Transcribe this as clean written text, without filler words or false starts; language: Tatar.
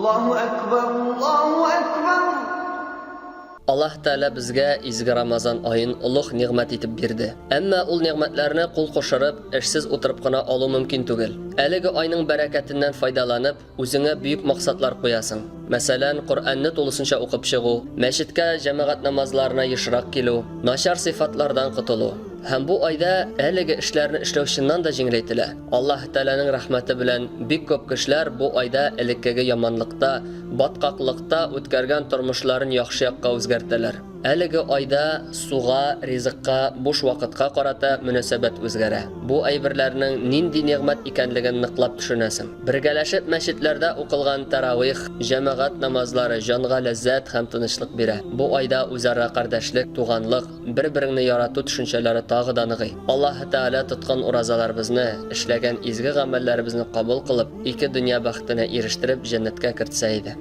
Аллаһу әкбәр, Аллаһу әкбәр! Аллаһ Тәгалә безгә изге Рамазан аен олуг нигъмәт итеп бирде. Әмма ул нигъмәтләрне кул кушырып, эшсез утырып кына алу мөмкин түгел. Әлеге айның бәрәкәтеннән файдаланып, үзеңә бөек максатлар куясың. Мәсәлән, Коръәнне тулысынча укып чыгу, мәчеткә җәмәгать намазларына ешрак килү, начар сыйфатлардан котылу. Һәм бу айда әлеге эшләрне эшләү чыннан да җиңеләйтелә. Аллаһ Тәгаләнең рәхмәте белән бик күп кешеләр бу айда элеккеге яманлыкта, баткаклыкта үткәргән тормышларын яхшы якка үзгәртәләр. Әлеге айда суга, ризыкка, буш вакытка карата мөнәсәбәт үзгәрә. Бу әйберләрнең нинди нигъмәт икәнлеген ныклап төшенәсең. Бергәләшеп мәчетләрдә укылган тәравих, җәмәгать намазлары җанга ләззәт һәм тынычлык бирә. Бу айда үзара кардәшлек, туганлык, бер-береңне ярату төшенчәләре тагы да ныгый. Аллаһы Тәгалә тоткан уразаларыбызны, эшләгән изге гамәлләребезне кабул кылып, ике дөнья бәхетенә ирештереп, җәннәткә кертсә иде.